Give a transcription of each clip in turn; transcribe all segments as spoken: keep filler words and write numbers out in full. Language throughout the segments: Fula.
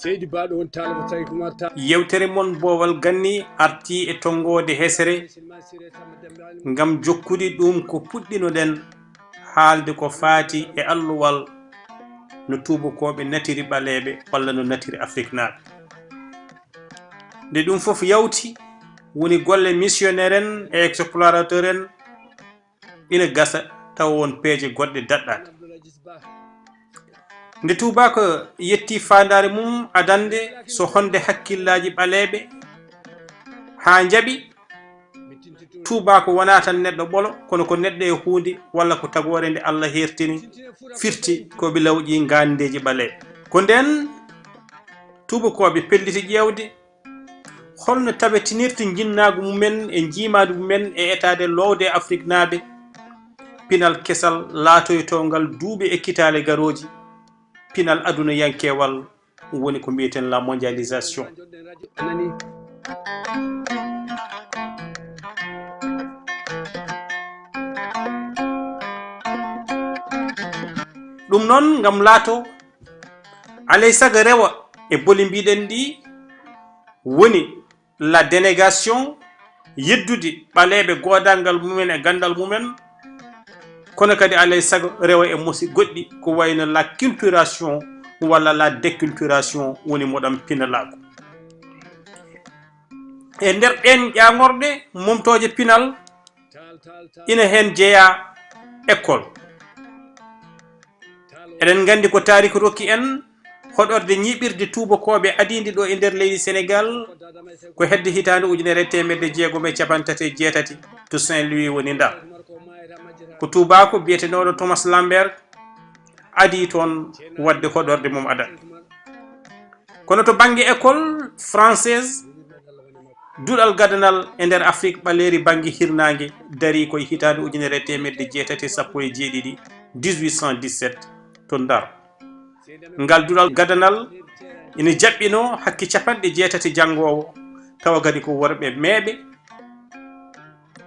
Seydi Ba ɗo woni taalibo Tawi Kumar Taal. Yewtere mon Boowal Ganni artii e tonngoode hesere ngam jokkude ɗum ko puɗɗino-ɗen haalde ko faati e alluwal no tuubakooɓe natiri ɓaleeɓe walla no natiri Afriknaaɓe. Nde ɗum fof yawti, woni golle missionnaire en e explorateur en ina gasa tawa won peeje goɗɗe daɗɗaade. Nde tuubaako yetti faandaare mum adannde so honde hakkillaaji ɓaleeɓe haa njaɓi, tuubaako wonaa tan neɗɗo ɓolo, kono ko neɗɗo e huunde walla ko tagoore nde Allah heertini, firti ko ɓe lawƴi ngaanndeeji ɓaleeɓe. Ko ndeen tuubakooɓe pelliti ƴeewde holno tabitinirta njinnaagu mumen e njiimaandi mumen e etaade loowde e Afriknaaɓe, pinal kesal laatoytoongal duuɓi e kitaale garooji, pinal adunayankeewal woni ko mbiyeten la mondialisation. Ɗum noon, ngam laato, alay sago rewa e boli mbiɗen ɗi, woni la dénégation yeddude ɓaleeɓe goodaagal mumen e ganndal mumen, kono kadi alay sago rewa e mosi goɗɗi ko wayno la culturation walla la déculturation woni moɗam pinalaagu. E nder ɗeen ƴaaŋorɗe momtooje pinal, ina heen jeyaa école. Eɗen nganndi ko taariik rokki en hoɗorde ñiiɓirde tuubakooɓe adiinde ɗo e nder leydi Senegaal ko hedde hitaande ujunere e teemedde jeegom e cappanɗe tati e jeetati to Saint-Louis woni Ndar. Ko tuubaako biyetenooɗo Thomas Lambert adii toon waɗde hoɗorde mum adannde. Kono to bannge école française, duɗal gadanal e nder Afrik ɓaleeri bannge hirnaange darii ko e hitaande ujunere e teemedde jeetati e sappo e jeeɗiɗi, dix-huit cent dix-sept, to Ndar. Ngal duɗal gadanal ina jaɓɓinoo hakke cappanɗe jeetati janngoowo, tawa kadi ko worɓe meeɓe,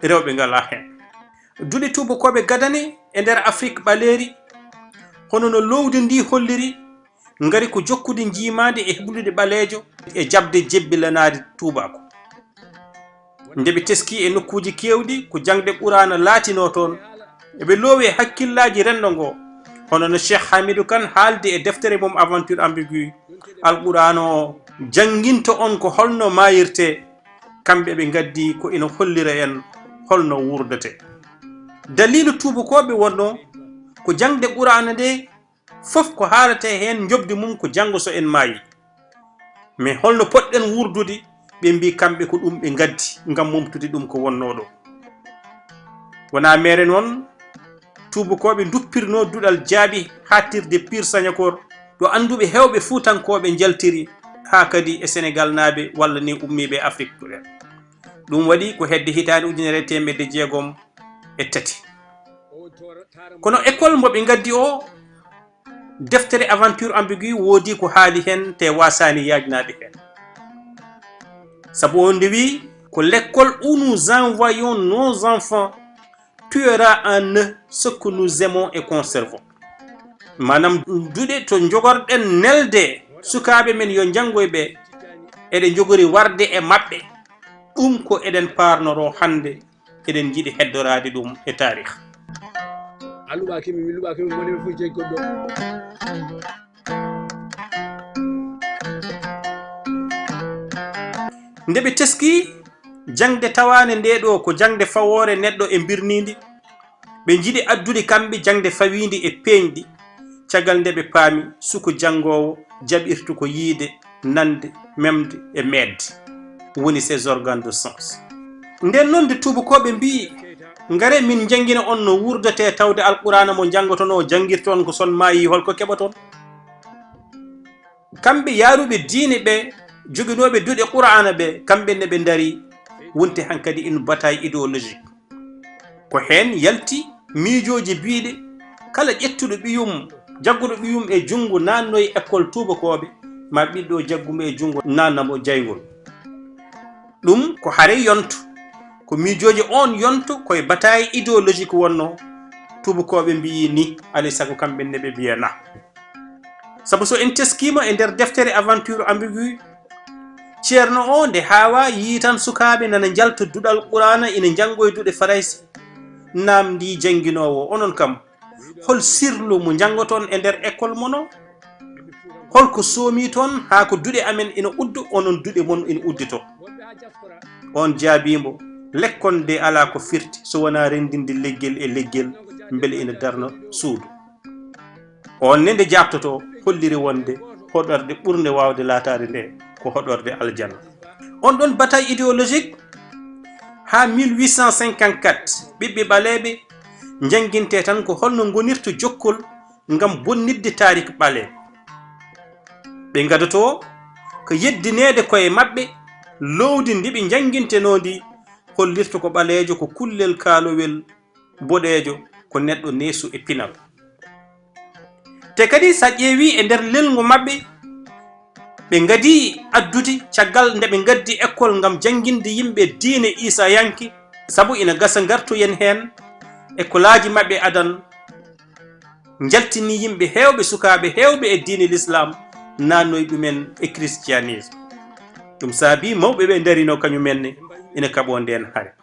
rewɓe ngalaa heen. Duɗe tuubakooɓe gadane e nder Afrik ɓaleeri, hono no loowdi ndii holliri, ngari ko jokkude njiimaandi e heblude ɓaleejo e jaɓde jebbilanaade tuubaako. Nde ɓe teskii e nokkuuji keewɗi ko jaŋde Quraana laatinoo toon, eɓe loowi e hakkillaaji renndo ngoo, hono no Cheikh Hamidou Kane haaldi e deftere mum Aventure ambiguë, Alqur'aana o jannginta on ko holno maayirtee, kamɓe ɓe ngaddi ko ina hollira en holno wuurdetee. Daliilu tuubakooɓe wonnoo ko jaŋde Quraana nde fof ko haaletee heen njoɓdi mum ko janngo so en maayii. Mais holno potɗen wuurdude? Ɓe mbii kamɓe ko ɗum ɓe ngaddi ngam momtude ɗum ko wonnoo ɗo. Wonaa meere noon, tuubakooɓe nduppirnoo duɗal jaaɓi haaɗtirde Pire Sañakor, ɗo annduɓe heewɓe Fuutankooɓe njaltiri, haa kadi e Senegaalnaaɓe walla ni ummiiɓe e Afrik. Ɗum waɗi ko hedde hitaande ujunere e teemedde jeegom e tati. Kono école mo ɓe ngaddi o, deftere Aventure ambiguë woodii ko haali heen, te waasaani yaajnaade heen. Sabu o nde wii, ko l'école où nous envoyons nos enfants tuera en eux ce que nous aimons et conservons. Maanaam, duɗe to njogorɗen nelde sukaaɓe men yo njanngoy ɓe, eɗe njogori warde e maɓɓe ɗum ko eɗen paarnoroo hannde, eɗen njiɗi heddoraade ɗum e taarih. A luɓaaki mi, mi luɓaaki mi, woni mi fof jeyi goɗɗo. Nde ɓe teskii, jaŋde tawaande nde ɗo ko jaŋde fawoore neɗɗo e mbirniindi, ɓe njiɗi addude kamɓe jaŋde fawiinde e peeñɗi, caggal nde ɓe paami suko janngoowo jaɓirta ko yiyde, nande, memde e meeɗde, woni ces organes de sens. Nden noon nde tuubakooɓe mbii, ngare min njanngina on no wuurdetee tawde Alqur'aana mo njanngoton o janngirta on ko son maayii, hol ko keɓoton? Kamɓe yaaruɓe diine ɓe, joginooɓe duɗe Qur'aana ɓe, kamɓe ne ɓe ndarii, wonti hankadi une bataille idéologique. Ko heen yalti miijooji biyɗi, kala ƴettuɗo ɓiyum, jagguɗo ɓiyum e junngo naatnoyi école tuubakooɓe, ma ɓiɗɗo jaggu mo e junngo naatna mo jayngol. Ɗum ko hare yonto, ko miijooji oon yonto, koye bataille idéologique wonnoo, tuubakooɓe mbiyi ni, alay sago kamɓe ne ɓe mbiya na. Sabu so en teskiima e nder deftere Aventure ambiguë, ceerno o nde haawa yii tan sukaaɓe nana njalta duɗal Quraana ina njanngoya duɗe Farayse, naamndii jannginoowo, onon kam, hol sirlu mo njanngoton e nder école mon o? Hol ko soomi toon haa ko duɗe amen ina uddo, onon duɗe mon ina uddito? On jaabii mbo, lekkon de alaa ko firti so wonaa renndinde leggel e leggel, mbele ina darna suudu. On ne nde jaaɓtotoo holliri wonde hoɗorde ɓurnde waawde laataade nde ko hoɗorde aljana. On ɗon bataille idéologique, haa mille huit cent cinquante-quatre, ɓiɓɓe ɓaleeɓe njanngintee tan ko holno ngonirta jokkol ngam bonnitde taarik ɓaleeɓe. Ɓe ngadotoo ko yeddineede koye maɓɓe loowdi ndi ɓe njanngintenoo ndi hollirta ko ɓaleejo ko kullel kaalowel, boɗeejo ko neɗɗo neesu e pinal. Te kadi, so a ƴeewi e nder lelngo maɓɓe, ɓe ngadi addude caggal nde ɓe ngaddi école ngam jannginde yimɓe diine Iisayanke, sabu ina gasa ngartoyen heen écolaaji maɓɓe adan, njaltini yimɓe heewɓe, sukaaɓe heewɓe e diine Lislaam, naannoy ɗumen e christianisme. Ɗum saabi mawɓe ɓe ndarino kañumen ne ina kaɓoo ndeen hare.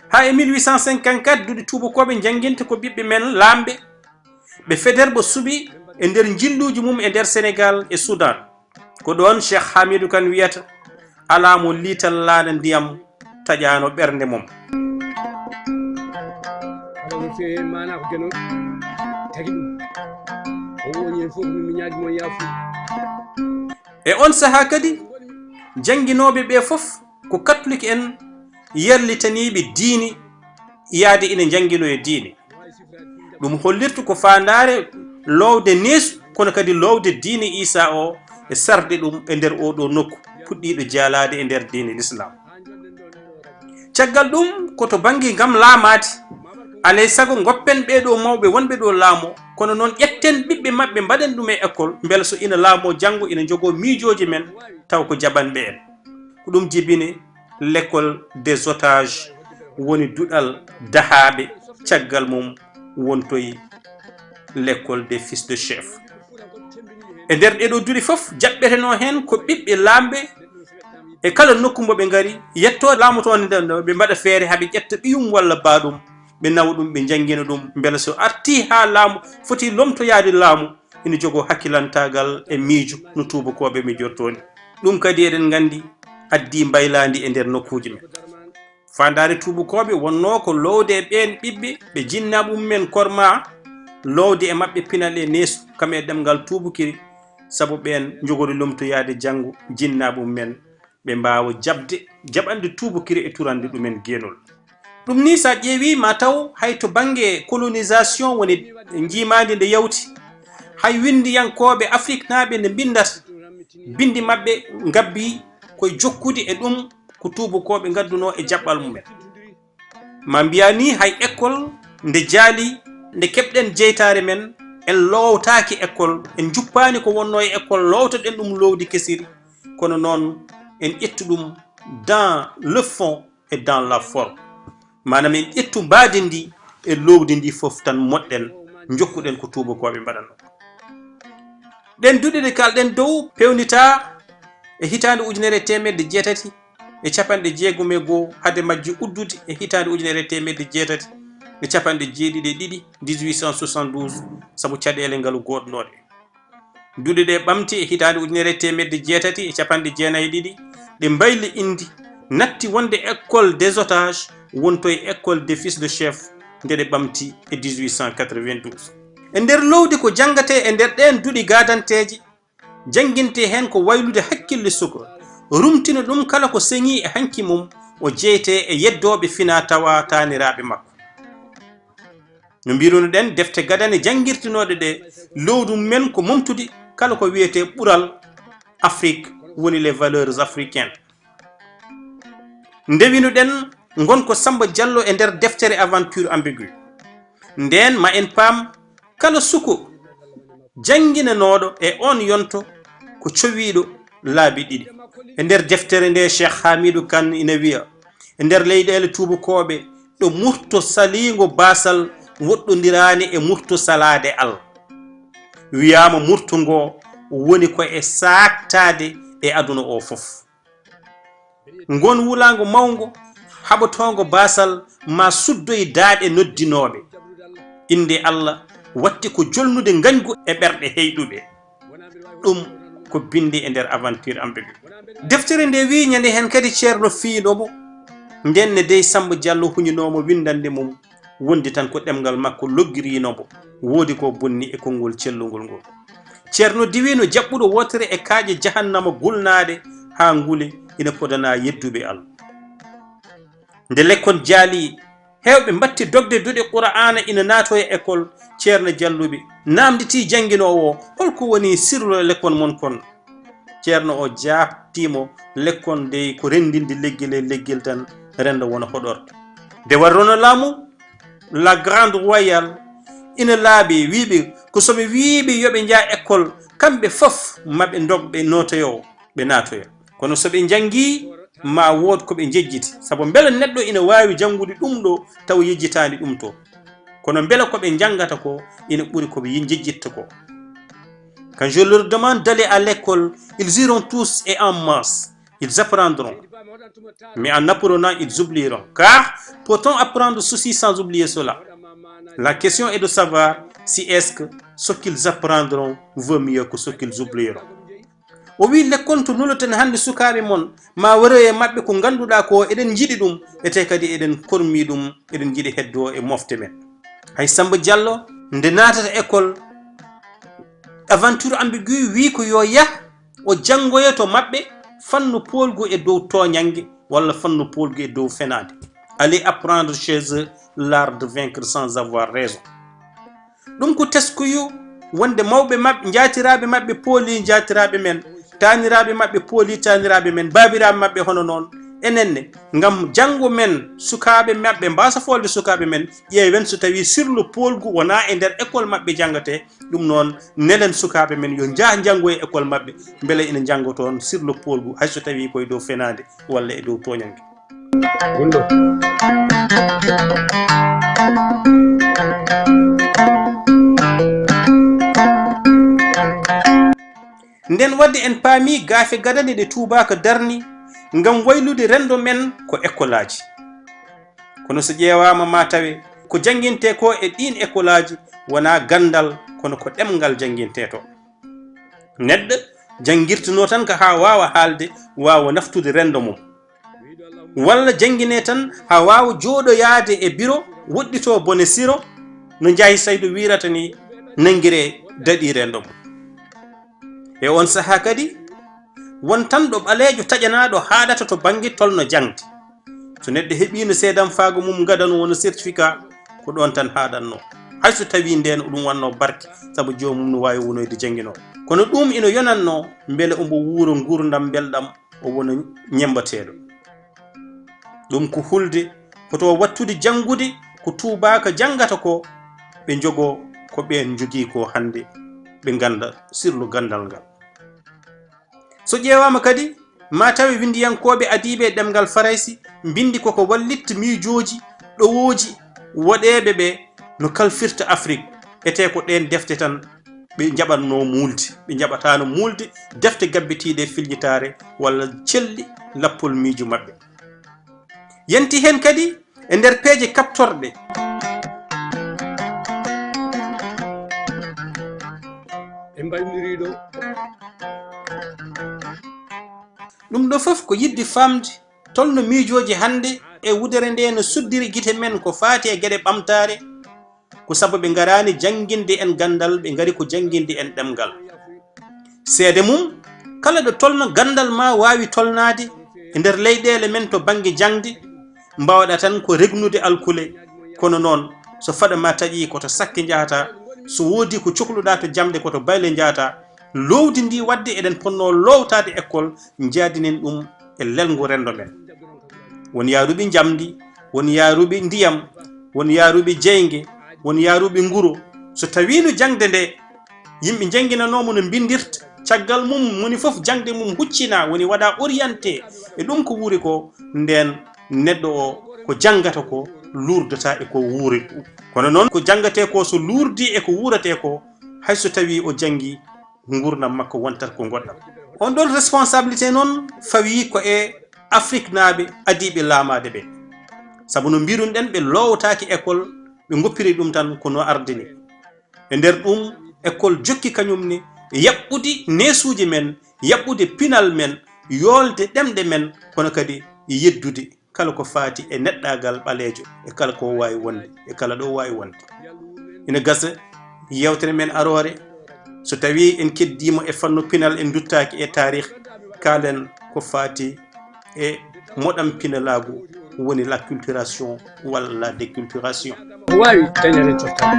Haa e mille huit cent cinquante-quatre, duɗe tuubakooɓe njannginta ko ɓiɓɓe men laamɓe, ɓe Faidherbe suɓi e nder njilluuji mum e nder Senegaal e Sudan. Ko ɗoon Cheikh Hamidou Kane wiyata, "Alaa mo liital laana ndiyam taƴaano ɓernde mum." Ala mo feewi heen maanaa ko Geno tagi ɗum. O woni heen fof, min mi ñaagi mon yaafo. E oon sahaa kadi, jannginooɓe ɓee fof ko katolik en yerlitaniiɓe diine, yaade ina njannginoya diine. Ɗum hollirta ko faandaare loowde neesu, kono kadi loowde diine Iisaa o e sarde ɗum e nder oo ɗoo nokku puɗɗiiɗo jaalaade e nder diine Lislaam. Caggal ɗum, ko to bannge ngam laamaade, alay sago ngoppen ɓee ɗoo mawɓe wonɓe ɗoo laamoo, kono noon ƴetten ɓiɓɓe maɓɓe mbaɗen ɗum e école, mbele so ina laamoo janngo ina njogoo miijooji men, taw ko jaɓanɓe en. Ko ɗum jibini l'école des otages, woni duɗal dahaaɓe, caggal mum wontoyi l'école des fils de chef. E nder ɗee ɗoo duɗe fof, jaɓɓetenoo heen ko ɓiɓɓe laamɓe e kala nokku mbo ɓe ngari, yettoo laamotoonde nden ɗoo, ɓe mbaɗa feere haa ɓe ƴetta ɓiyum walla baaɗum, ɓe nawa ɗum, ɓe njanngina ɗum, mbele so artii haa laamu, foti lomtoyaade laamu, ina jogoo hakkilantaagal e miijo no tuubakooɓe miijortoo ni. Ɗum kadi eɗen nganndi addii mbaylaandi e nder nokkuuji men. Faandaare tuubakooɓe wonnoo ko loowde e ɓeen ɓiɓɓe ɓe jinnaaɓe mum en kormaa, loowde e maɓɓe pinal e neesu, kam e ɗemngal tuubakiri, sabu ɓeen njogori lomtoyaade janngo jinnaaɓe mum en, ɓe mbaawa jaɓde, jaɓande tuubakiri e turande ɗum en geenol. Ɗum nii, so a ƴeewii, ma taw hay to bannge colonisation woni njiimaandi nde yawti, hay winndiyankooɓe afriknaaɓe nde mbinndata, binndi maɓɓe ngabbii ko e jokkude e ɗum ko tuubakooɓe ngaddunoo e jaɓɓal mum en. Ma mbiyaa nii, hay école nde jaali, nde keɓɗen jeytaare men, en loowtaaki école, en njuppaani ko wonnoo e école, loowtoɗen ɗum loowdi kesiri, kono noon en ƴettu ɗum dans le fond et dans la forme. Maanaam, en ƴettu mbaadi ndi e loowdi ndi fof tan moɗɗen, njokkuɗen ko tuubakooɓe mbaɗatnoo. Ɗeen duɗe ɗe kaalɗen dow peewnitaa e hitaande ujunere e teemedde jeetati e capanɗe jeegom e goo, hade majje uddude e hitaande ujunere e teemedde jeetati e capanɗe jeeɗiɗi e ɗiɗi, dix-huit cent soixante-douze, sabu caɗeele ngalu gooɗnooɗe. Duɗe ɗe ɓamti e hitaande ujunere e teemedde jeetati e capanɗe jeenayi e ɗiɗi, ɗe mbayli indi, natti wonde école des otages, wontoye école des fils de chef, nde ɗe ɓamti e dix-huit cent quatre-vingt-douze. E nder loowdi ko janngatee e nder ɗeen duɗi gaadanteeji, janngintee heen ko waylude hakkille suka, rumtina ɗum kala ko seŋii e hanki mum, o jeytee e yeddooɓe finaa tawaa taaniraaɓe makko. No mbirunoɗen, defte gadane janngirtinooɗe ɗe, loowdi mum en ko momtude kala ko wiyetee ɓural Afrik, woni les valeurs africaines. Ndewinoɗen ngon ko Samba Diallo e nder deftere Aventure ambiguë. Ndeen ma en paam, kala suko jannginanooɗo e oon yonto ko cowiiɗo laabi ɗiɗi. E nder deftere nde, Cheikh Hamidou Kane ina wiya, e nder leyɗeele tuubakooɓe, ɗo murto saliingo baasal woɗɗondiraani e murto salaade Alla. Wiyaama murtu ngoo woni ko e saaktaade e aduna oo fof. Ngoon wulaango mawngo, haɓotoongo baasal, maa suddoy daaɗe noddinooɓe innde Alla, waɗti ko jolnude ngañgu e ɓerɗe heyɗuɓe. Ɗum ko binndi e nder aventure amɓe ɓe. Deftere nde wiyi ñande heen kadi Ceerno fiyinoo mo, ndeen ne dey Sammba Jallo huñinoo mo winndannde mum, wondi tan ko ɗemngal makko loggiriino mo, woodi ko bonni e konngol cellungol ngol. Ceerno diwiino jaɓɓuɗo wootere e kaaƴe jahannama gulnaaɗe haa nguli, ina fodanaa yedduɓe Alla. Nde lekkon jaalii, heewɓe mbatti dogde duɗe Qur'aana ina naatoya école. Ceerno Jalluɓe naamnditii jannginoowo o, hol ko woni sirlu lekkon mon kon? Ceerno o jaabtii mo, lekkon dey ko renndinde leggel e leggel tan, renndo wona hoɗorde. Nde warrono laamu, la grande royale, ina laaɓi, wiiɓe ko so mi wiiɓe yo ɓe njah école, kamɓe fof ma ɓe ndog ɓe nootoyo, ɓe naatoya. Kono so ɓe njanngii, ma wood ko ɓe njejjiti. Sabu mbela neɗɗo ina waawi janngude ɗum ɗo, taw yejjitaani ɗum to. Kono mbela ko ɓe njanngata ko ina ɓuri ko ɓe njejjitta ko. Quand je leur demande d'aller à l'école, ils iront tous et en masse. Ils apprendront. Mais en apprenant, ils oublieront. Car peut-on apprendre ceci sans oublier cela? La question est de savoir si est-ce que ce qu'ils apprendront vaut mieux que ce qu'ils oublieront. O wi, lekkon to nuloten hannde sukaaɓe mon, ma waroye maɓɓe ko ngannduɗaa ko eɗen njiɗi ɗum, ete kadi eɗen kormi ɗum, eɗen njiɗi heddo e mofte men. Hay Sammba Jallo, nde naatata école, aventure ambiguë wi ko yo yah, o janngoya to maɓɓe fannu poolgu e dow tooñannge walla fannu poolgu e dow fenaande. Aller apprendre chez eux l'art de vaincre sans avoir raison. Ɗum ko teskuyu wonde mawɓe maɓɓe, njaatiraaɓe maɓɓe pooli njaatiraaɓe men, taaniraaɓe maɓɓe pooli taaniraaɓe men, baabiraaɓe maɓɓe hono noon. Enen ne, ngam janngo men sukaaɓe maɓɓe mbaasa foolde sukaaɓe men, ƴeewen so tawii sirlu poolgu wonaa e nder école maɓɓe janngate. Ɗum noon, nelen sukaaɓe men yo njah njanngoya école maɓɓe, mbele ina njanngo toon sirlu poolgu, hay so tawii koye dow fenaande walla e dow tooñannge. Gunndo. Nden wadde en paami gaafe gadane ɗe tuubaaka darni ngam waylude renndo men ko ekkolaaji. Kono so ƴeewaama ma tawe ko janngintee ko e ɗiin ekkolaaji wonaa ganndal, kono ko ɗemngal janngintee to. Neɗɗo janngirtunoo tan ko haa waawa haalde, waawa naftude renndo mum. Walla jannginee tan haa waawa jooɗoyaade e biro, woɗɗitoo bone siro, no Njaahi Saydu wiyrata ni, nanngiree daɗii renndo mum. E oon sahaa kadi, won tan ɗo ɓaleejo taƴanaaɗo haaɗata to bannge tolno jaŋde. So neɗɗo heɓiino seedamfaagu mum gadano wano certificat, ko ɗoon tan haaɗatnoo. Hay so tawii ndeen ɗum wannoo barke, sabu joomum no waawi wonoyde jannginoo. Kono ɗum ina yonatnoo mbele omo wuura nguurndam mbelɗam, o wona ñemmbateeɗo. Ɗum ko hulde, ko to waɗtude janngude, ko tuubaaka janngata ko, ɓe njogoo ko ɓeen njogii ko hannde, ɓe ngannda sirlu ganndal ngal. So ƴeewaama kadi, ma tawe winndiyankooɓe adiiɓe e ɗemngal Farayse mbinndi ko ko wallitta miijooji ɗowooji woɗeeɓe ɓe no kalfirta Afrik, etee ko ɗeen defte tan ɓe njaɓatnoo muulde, ɓe njaɓataano muulde defte gabbitiiɗe e filñitaare walla celli lappol miijo maɓɓe. Yanti heen kadi e nder peeje kaɓtorɗe. Ɓe mbaɗniri ɗo. Ɗum ɗo fof ko yiɗde faamde tolno miijooji hannde e wudere nde no suddiri gite men ko faati e geɗe ɓamtaare. Ko sabu ɓe ngaraani jannginde en ganndal, ɓe ngari ko jannginde en ɗemngal. Seede mum, kala ɗo tolno ganndal maa waawi tolnaade e nder leyɗeele men to bannge jaŋde, mbaawɗaa tan ko regnude alkule. Kono noon, so fada ma taƴii, ko to sakke njahataa, so woodii ko cokluɗaa to jamɗe, ko to bayle njahataa. Loowdi ndi waɗde eɗen potnoo loowtaade école, njaadinen ɗum e lelngu renndo men. Won yaaruɓe njamndi, won yaaruɓe ndiyam, won yaaruɓe jeynge, won yaaruɓe nguro. So tawiino jaŋde nde, yimɓe njannginanooma no mbinndirta, caggal mum moni fof jaŋde mum huccina, woni waɗa orienté e ɗum ko wuuri ko, ndeen neɗɗo o ko janngata ko luurdata e ko wuuri. Kono noon ko janngatee ko so luurdii e ko wuuratee ko, hay so tawii o janngi, nguurndam makko wontat ko ngoɗɗam. On ɗon responsabilité noon fawii ko e Afriknaaɓe adiiɓe laamaade ɓe. Sabu no mbiirunoɗen, ɓe loowaaki école, ɓe ngoppiri ɗum tan ko no ardini. E nder ɗum, école jokki kañum ne yaɓɓude neesuuji men, yaɓɓude pinal men, yoolde ɗemɗe men, kono kadi yeddude kala ko faati e neɗɗaagal ɓaleejo e kala ko waawi wonde e kala ɗo waawi wonde. Ina gasa yewtere men aroore, so tawii en keddiima e fannu pinal, en nduttaaki e taarih, kaalen ko faati e moɗam pinalaagu, woni l'acculturation walla la déculturation. Ko waawi dañde heen coftal.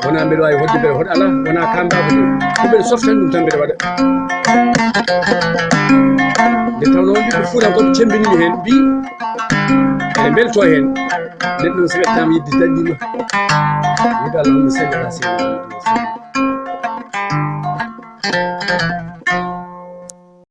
Wonaa mbeɗa waawi hoɗde, mbeɗa hoɗa alaa, wonaa kaa mbaawka ɗum. Ko mbeɗa softa heen ɗum tan mbeɗa waɗa. Nde tawnoo ɓiɓɓe fuutankooɓe cemmbiniiɓe heen, mbii eɓe mbeltoo heen. Neɗɗo noon so wettaama yidde daɗɗiima. Wiide Allahumma salli ala sayyidina Muhammad wa sallim.